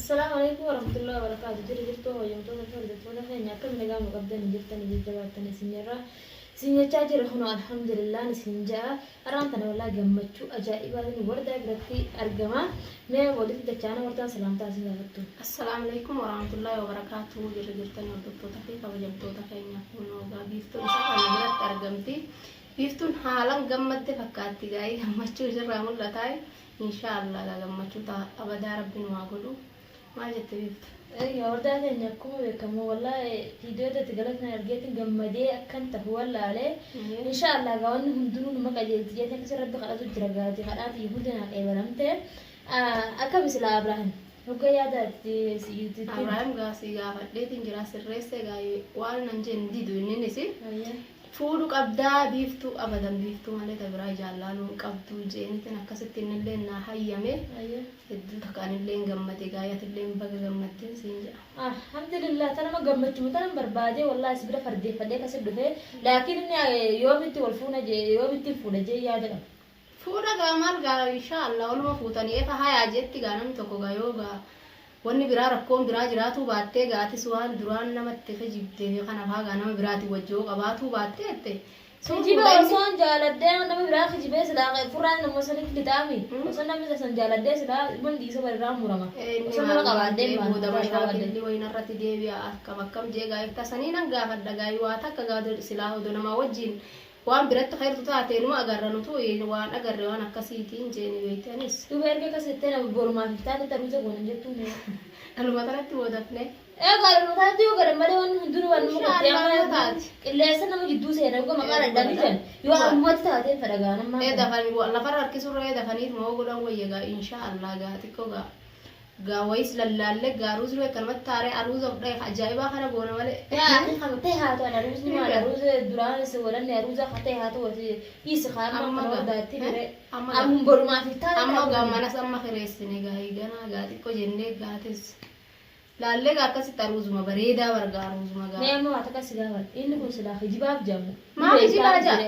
Assalaamu alaikum warahmatullahi wabarakatuh. Jira jirtuu hojjamtoota fi hordoftoota keenya, akkam nagaa nu qabdan jirtanii jajjabaattan isinirra isin jechaa jira. Kunoo alhamdulillah isin ja'a. Har'aan tana wallaahi gammachuu ajaa'ibaatiin wardaa biratti argama. Mee walitti dachaana wardaan salaamtaa isin gaafattu. Assalaamu alaikum warahmatullahi wabarakatuh. Jirra jirtanii hordoftoota fi kabajamtoota keenya, kunoo gaa Biiftuun isaa kana biratti argamti. Biiftuun haalan gammadde fakkaatti, gaa'ii gammachuu isirraa mul'ataa. Inshaallah gaa gammachuu ta'a abadaa Rabbi nu haa godhu. Maal jette, Biiftu? Eeyyaa wardaa keenya, akkuma beekamu wallaahi viidiyoo itti galatna argeetiin gammadee akkan tahu wallaalee. Insha Allah gaa wanni hundinuu numa qajeelti jeetiin akkasii Rabbi kadhatu jira. Gaati kadhaati hundi naa qeebalamte. Akkam silaa Abraahim hogga yaada itti Abrahaam gaa si gaafadheetiin jira, sirreessee gaa waan nan jeen didu. Inninis fuudhu qabdaa Biiftuu, abadan Biiftuu malee ta biraa jaallaaluu hin qabdu jeenitiin akkasitti innillee naa hayyame. Hedduu takka anillee gammade. Gaayatillee baga gammaddeen siin jedha. Alhamdulillah, tanama gammachuma tanan barbaade. Wallahi si bira fardeeffadhee kasi dhufe, laakiin inni yoomitti wal fuuna jee, yoomitti fuudha jee yaada qaba. Fuudha gaa, maal gaa, insha Allah waluma fuutanii efa hayaa jetti gaa. Namni tokko gaa yoo gaa wanni biraa rakkoon biraa jiraatuu baattee, gaa atis waan duraan namatti kijibdee fi kana faa gaa nama biraatiin wajji yoo qabaatuu baattee jette sun Kijiba fuudha inni. Osoon jaaladhee nama biraa kijibee silaa furraan nama sanitti lixaami. Osoo namni san jaaladhee silaa man dhiisa walirraa murama. Inni Osoo nama maal qabaadhee jee maal booda qabaadhee. mashaakilli wayinarratti deebi'a, akkam akkam jee gaa ifta sanii nan gaafadha. Gaa waa takka gaa silaa odoo namaa wajjiin waan biratti khayrtu taate numa agarra, nutu waan agarre waan akkasiitiin jeeni beekte anis. Duuba erga akkas jettee nama borumaaf iftaatti taruusa goonan jettuun. Dhaluma tanatti boodafne. Egaa dhaluma tanatti yoo godhan malee wanni hundinuu waan nama Insha qottee Allah amma yoo taate. Qilleensa nama jidduu seena dhuga maqaa dhadhanii jiran yoo ammatti taatee fedha gaa nama. Ee, dafanii lafarra harkisurra ee dafaniituma hoo godhan wayya. Gaa insha Allah gaa xiqqoo gaa gaa wayis lallaallee gaa aruusni akkanumatti taaree aruuza of dhahe ajaa'ibaa kana goona malee. Yaa akhi, kan ta'e haa ta'u, aruusni maal, aruuza duraan isa godhanne, aruuza kan ta'e haa ta'u, dhiisi kaa amma Amma kana gaa hordaatti bire amma gaa amma borumaaf iftaate. Amma gaa manas amma kireessine gaa hiiganaa gaa xiqqoo jennee gaatis laallee gaa akkasitti aruuzuma bareedaa bargaa aruuzuma Mee gaa. amma waa takka si gaafadha. Inni kun silaa kijibaaf jedhamu. Maa kijibaa jaa?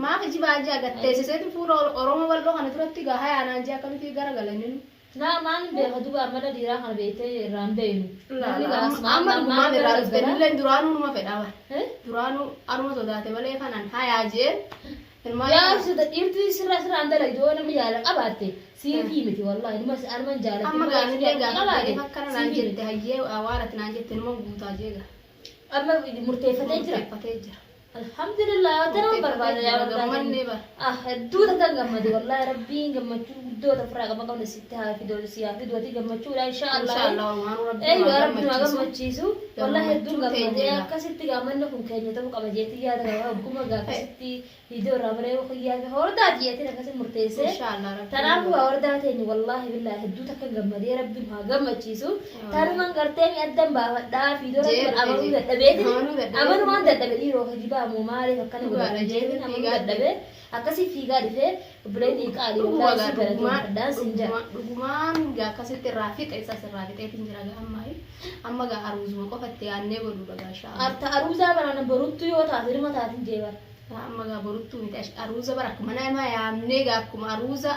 Maa kijibaa jaa? Gatteessiseeti fuula Oromoo bal'oo kana duratti gaa hayaa naan jee akkamitti gara galaninu. Naa maan beeka duba, amala dhiiraa kana beektee irraa hin beeynu. Namni gaa asuma Amma amma dhugumaan irraa gara dhufte gara. nillee duraanuu numa fedhaa bara. Eh? Duraanuu anuma sodaate malee kanan hayaa jeen ilmaan Yaa ibsita, dhiirti sirra sirraan dalagdu yoo nama jaalala qabaatte siifii miti wallahi, numa anuman jaalatti. Amma Nama gaanillee jaalala gaafadhe qabaate akkana naan siifii jette miti. Hayyee, waan ati naan jette numa guutaa jee gaa. Amma murteeffatee jira. Murteeffatee jira. Alhamdulillah, tanaan barbaada yaa Murteeffatee jira wardaa gammannee keenya. bara. Ah, hedduu tataan gammade wallahi. Rabbiin gammachuu guddoo ofirraa qaba qabne sitti haa fidu, si haa fidu ati gammachuudha insha Allah. Insha Allah walumaanuu Rabbi Eeyyo nu haa Rabbi nu haa gammachiisu. gammachiisu. Wallahi hedduun Gammachuu gammadee teenya gaa. akkasitti gaammanni kun keenya ta'uu qaba jeetii yaada qaba. Hogguma gaa akkasitti viidiyoo irraa baree kiyyaa fi hordaa jeetiin akkasi murteessee. Insha Allah Rabbi nu Kanaafuu godha. hordaa teenya wallahi billahi hedduu takka gammadee, Rabbi nu haa gammachiisu. Tanuman gartee mi addan baafadhaa viidiyoo Jee irratti dhufe amanuu jee. dadhabeetiin Amanuu dadhabee. amanumaan dadhabe, dhiiroo kijibaa moo maaliif akkana Dhugaadha godhan jee jeetiin amanuu fiigaa dadhabe, akkasii fiigaa dhufee. Obboleettii qaalii Dhuguma wallahi gaa si dhugumaan galateeffadhaan sin jedha. Dhugumaan gaa akkasitti irraa fixe, isas irraa fixeetiin jira gaa. Amma amma gaa aruuzuma qofa itti yaadnee godhuudha gaa insha Allah. Arta aruuzaa barana boruttu yoo taate ilma taatin jee bara. Amma gaa boruttuu miti, aruuza bara akkuma nama yaamnee gaa akkuma aruuza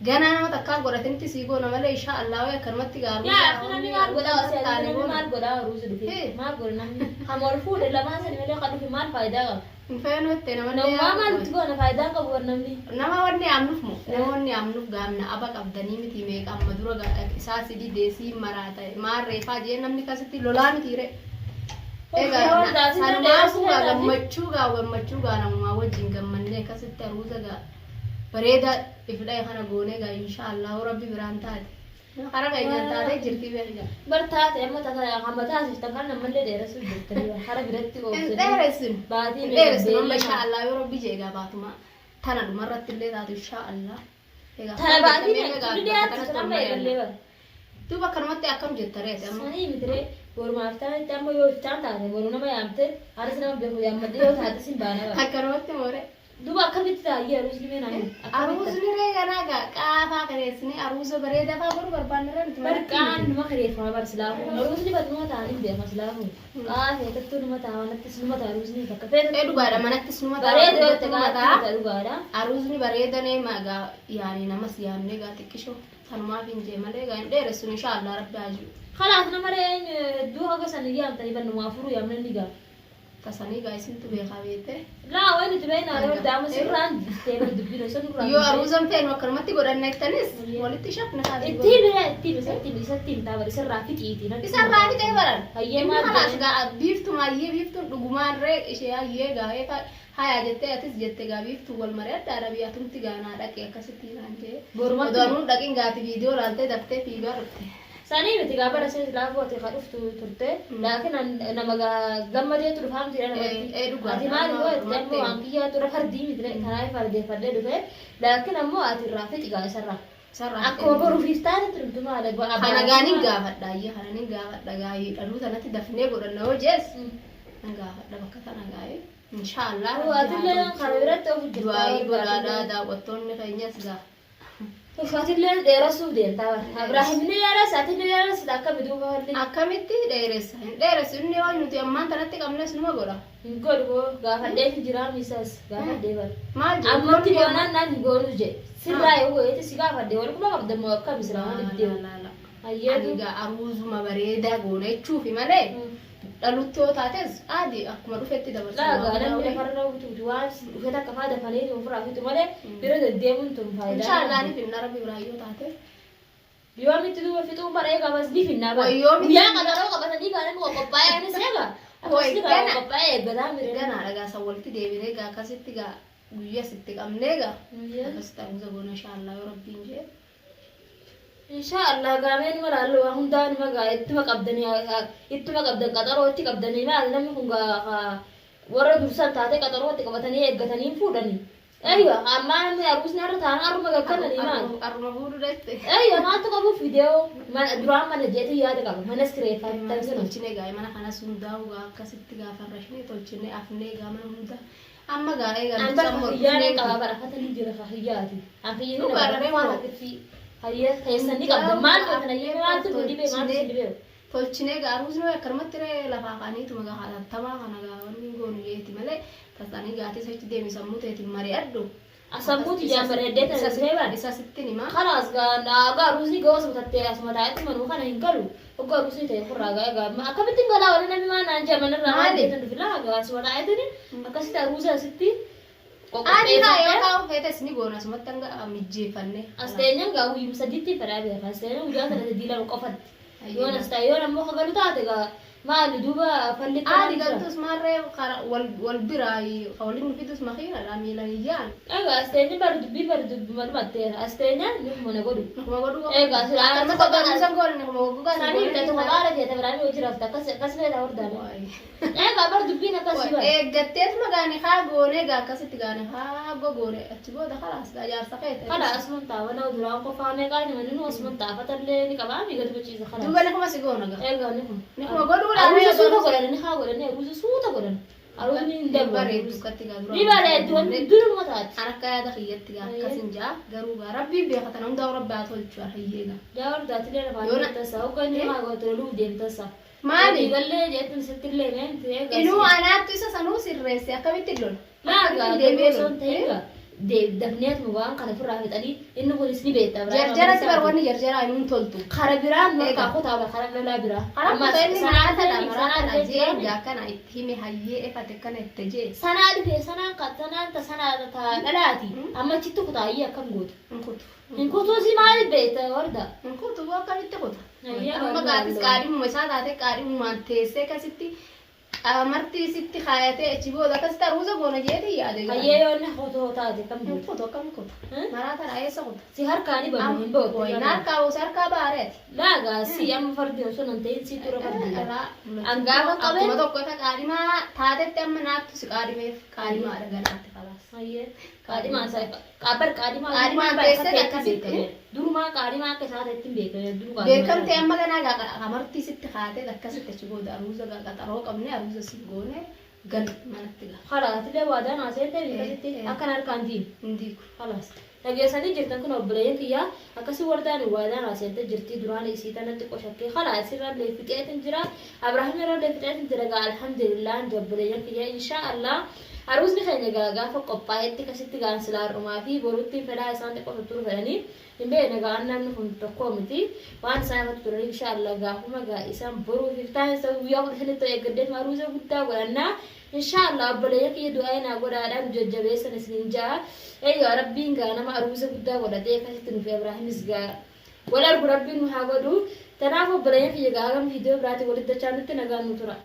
ganaa nama takkaan godhatinitti sii goona malee insha Allah wayi akkanumatti gaa aruuza Yaa akhi, namni maal godhaa aruuza osoo taane namni goona. maal godhaa aruuza dhufe Hee. maal godha namni kama ol fuudhe lamaan sani malee kan dhufe maal faayidaa qaba? Hin feenu jettee namallee Namumaa yaamnu maal itti goona, faayidaa qabu bar namni. Nama wanni yaamnuuf moo, nama wanni yaamnuuf gaamna aba qabdanii miti, meeqa amma dura isaa si didee sii maraata maal reefaa jee namni kasitti lolaa miti re. Egaa sanumaafuu gaa gammachuu gaa gammachuu gaa namumaa wajjin gammannee akkasitti aruuza gaa bareedaa ifdhae kana goonee gaa insha Allah Rabbi biraan taate. Karaa keenyaan taatee jirti beekna. Bar taate amma tata hamma taasiftan kan ammallee dheeressuu jirtanii hara biratti Hin oofsanii. dheeressinu. Baatii Hin meeqa dheeressinu amma beellama. insha Allah yoo Rabbi jee gaa baatuma tana dhumarratti illee taatu insha Allah. Egaa Tana akkam baatii jettanii meeqa egaa tuni bakka dhiyaattu kanatti sun amma wal eegallee mari'anna. bara. Duuba akkanumatti akkam jetta reete amma? Sanii mitiree borumaaf taanetti amma yoo iftaan taate boru nama yaamte anis nama beeku yaammadde yoo taate sin baana bara. Akkanumatti moore. Duuba akkamitti taayyee aruusni mee naan himi? Akkamitti ta'a? Aruuzni ree ganaa gaa qaafaa kireessinee aruuza bareedaa faa godhuu barbaanna ree nuti Bar manatti qaan miti. numa kireeffama bar silaafuu. Aruusni bar numa ta'an hin beekma silaafuu. Qaa feetattuu numa ta'a, manattis numa ta'a, aruusni bakka Ee feetattuu numa dhugaadha ta'a. manattis numa ta'a, Bareeda yoo bakka ta'e numa qaatti ta'a. numa ta'a dhugaadha. Aruuzni bareedanee gaa yaani namas yaamnee gaa xiqqishoo. Sanumaaf hin jee malee gaa hin dheeressu inshaallah rabbi haa jiru. Khalaas nama reen hedduu haga san yaamtanii bannuma afuruu yaamnan ni gaa. Tasanii gaa isintu beekaa beekte. Laa waan nuti beekna yoo daama sirraan diftee bar dubbina isa nurraa. Yoo aruuzan feenu akkanumatti godhanna jettanis walitti shafna kaasii Itti bira itti isatti isatti hin ta'a isarraa fixiiti. Isarraa fixee baran. Hayyee Inni maal kalaas jedhe? gaa biiftuun hayyee biiftuun dhugumaarree ishee hayyee gaa eefa hayaa jettee atis jette gaa biiftuun wal marii adda arabii atumti gaa naa dhaqe akkasitti naan jee. Borumatti. Odoo anuun dhaqin gaati viidiyoo laaltee daftee fiigaa dhufte. Sanii miti gaa bara ishee laafuu ati ka dhuftu turte. Laakiin nama gaa gammadeetu dhufa hamti namatti. Dhugaa. Ati maal yoo itti ammoo waan kiyyaa tura fardii miti karaa fardeeffadhee dhufe. Laakiin ammoo ati irraa fixi gaa isarraa. Sarraa. Akkuma boruuf taate turtu maal Kana gaa nin gaafadha ayyee kana nin gaafadha gaayii dhaluu tanatti dafnee godhanna yoo jees nan gaafadha bakka tana gaayii. Inshaallah. Atillee kana biratti of jirta. Du'aayii godhaadhaa daawwattoonni keenyas gaa. Atillee dheerasuuf deemtaa bara. Abrahaam ni dheeressa atillee dheeressa akka biduu falli. Akkamitti dheeressa? Hin dheeressu inni yoo nuti ammaan tanatti qabnes numa godha. Hin godhu gaafadhee jira misas gaafadhee bara. Maal jedhu? Ammatti goonaan naan hin goonu je. Sirraa yoo goeeti si gaafadhee wal kuma qabda moo akkam sirraa maal iddoo. Ani gaa aruuzuma bareedaa goona jechuufi malee dhalutti yoo taates aadi akkuma dhufetti dabarsa. Laagaa namni lafarra utuuti waan dhufe takka faa dafanii ofirraa fitu malee bira deddeemuun tun faayidaa. Inshaallah ni finna rabbi biraa yoo taate. Yoomitti duuba fixuun bara eegaa bas ni finnaa bara. Wayyoomitti- Guyyaa qaxaroo qabatanii gaa namni qophaa'ee anis eegaa. Akkasitti gaa Gana. qophaa'ee eeggataa mire. Ganaa dhagaa san walitti deebinee gaa akkasitti gaa guyyaa sitti qabnee gaa akkasitti aruuza goona inshaallah yoo rabbiin jee. Inshaallah gaameen mala waa hundaa nima gaa ittuma qabdanii ittuma qabdan qaxaroo itti qabdanii maal namni kun gaa warra dursan taate qaxaroo itti qabatanii eeggatanii fuudhanii. Aywa ammaa namni aruusni har'a taana har'uma gakkannanii maal. Arruma fuudhu dhette. Aywa maaltu qabuuf viidiyoo duraan mana jeetii yaada qaba manas kireeffatan sun. Tolchine gaa mana kanas hundaa'u gaa akkasitti gaa farrashnee tolchine afnee gaa mana hundaa amma gaa eegaa An dursa bakka hiyyaana qaba barafatanii jira hiyyaati. An hiyyaani Dhugaa dhabee waan moo? akkasii hayya keessanii qabda maal gootan hayyee maaltu nu dhibee maaltu si dhibee. Tolchine gaa aruusni akkanumatti ree lafaa kaaniituma gaa hatattamaa kana gaa wanni goonu jeeti malee tasanii gaatis achi deemi sammuu teetiin mari'adhu. Asammuuti jaan bareeddee tana siree Isa sittin himaa. Khalaas gaa gaa aruusni gosa matattee asuma taa'etti manuu kana hin galu. Hogga aruusni ta'e ofirraa gaa egaa akkamitti hin galaa wali namni maa naan jaa manarraa maal Maali? jeetan dhufilaa gaa asuma taa'etti akkasitti aruusa asitti Adii kaa yoo taa'u feetes ni goona asumatti hanga mijjeeffanne. As teenyaan gaa guyyuma sadiitti fedhaa beeka. As teenyaan guyyaa sana sadii lama qofatti. Yoon as ta'e yoon ammoo kagalu taate gaa maali duuba falli Aadi galtus maarree wal biraa waliin nu fidus makiinadha miilan iyyaan. Egaa as teenyaan bari dubbii bari dubbii malumatteera. As teenyaan ni mana godhu. Nakuma godhu. Egaa sila Akkanumatti aruusan goone nakuma gogaa. Isaanii bitatu kophaadha jeeta biraan hojii rafta akkas akkas beektaa hordaame. Egaa bar dubbiin akkasii bara. Eeggatteetuma gaani haa goone gaa akkasitti gaani haa gogoone achi booda kalaas gaa jaarsa keete. Kala asuman ta'a nama duraan qofaa meeqaa namni nu asuman ta'afatallee ni qabaa miigatu bachiisa kala. Duuba ni kuma si goona gaa. Egaa ni kun. Ni kuma godhuudhaan. Aruusa suuta godhan ni haa godhani aruusa suuta godhan. Aruusni hin Ni bareeddu dabru. akkatti gaa dura. Ni bareeddu wanti duruma taati. An akka yaada kiyyatti gaa akkas hin jaa garuu gaa rabbiin beekatan hundaa rabbi haa tolchu hayyee gaa. Yaa hordaatilee lafaan Yoona- deemtasa hogganni maa goote loluu deemtasa. Maali? Gallee jettu sittillee meenti egaa. Inuu anaattu isa sanuu sirreesse akkamitti lola? Laagaa Deebi'ee deebi'ee lola. ta'in gaa dafneetuma waan kana ofirraa fixanii inni kunis ni beekta. Jarjaratti bar wanni jarjaraa inuun toltu. Kara biraan Egaa. harkaa kutaa bara kara lolaa biraa. Karaa kutaa inni maraatadha maraatadha jee Sanaa gaa kana itti hime hayyee efate kana itti jee. dhufee sanaan kan sanaan ta sanaa ta dhalaati. Amma achitti kutaa ayyee akkam gootu. Hin kutu. Hin kutuusi maali beekta warda. Hin kutu akkamitti kuta? Hayyee Amma garuu gaatis halluu. qaadhimuma isaa taate qaadhimumaan teessee akkasitti martii sitti kaayatee achi booda akkasitti aruuza goona jeetii yaade gaa. Hayyee yoo inni kutoo taate akkam Hin gootu. kutu akkam kuta? Maraatadha eessa kuta? Si harkaani bahu hin bahu. Wayi harkaa buuse harkaa baareeti. Laagaa si amma fardi osoo nan ta'in si tura fardi. An gaafa qabeen- Akkuma tokko isa qaadhimaa taatetti amma naattu si qaadhimeef qaadhimaadha ganaatti kalaas. Hayyee qaadhimaan isaa qaabbar qaadhimaa Qaadhimaan durumaa teessee akka akkasitti. beekame. Durumaa qaadhimaa akka isaa ta'etti hin beekame. Duruu qaadhimaa. Beekamtee amma ganaa gaa amartii sitti kaatee akkasitti achi booda aruuza gaa qaxaroo qabne aruuza si goone gal manatti gaa. Khalaas illee waadaan haasee ta'e akkasitti akkan harkaan diin. Hin diigu. Khalaas. Dhageessanii jirtan kun obboleeyyan kiyyaa akkasii wardaan waadaan haasente jirtii duraan isii tanatti qoshakkee kalaa isirrallee fixeetin jira Abrahaam irrallee fixeetin jira gaa alhamdulillah obboleeyyan kiyya inshaa Allah aruusni keenya gaa gaafa qophaa'etti kasitti gaan silaa har'umaa fi borutti fedhaa isaan xiqqoo tutturuu fedhanii hin beekne gaa namni kun tokko miti waan isaan irratti turanii inshaa Allah gaafuma gaa isaan boruu fi taan isa guyyaa 15tti eeggaddeetuma aruusa guddaa godhannaa inshaa Allah obboleeyyan kiyya du'aa naa godhaadhaan jajjabeessan isinin ja'a eeyyaa rabbiin gaa nama aruusa guddaa godhatee akkasitti nufi Abrahaamis gaa wal argu rabbiin nu haa godhu. Tanaaf obboleeyyan kiyya gaa hagam viidiyoo biraatiin walitti dachaa nutti nagaan nu tura.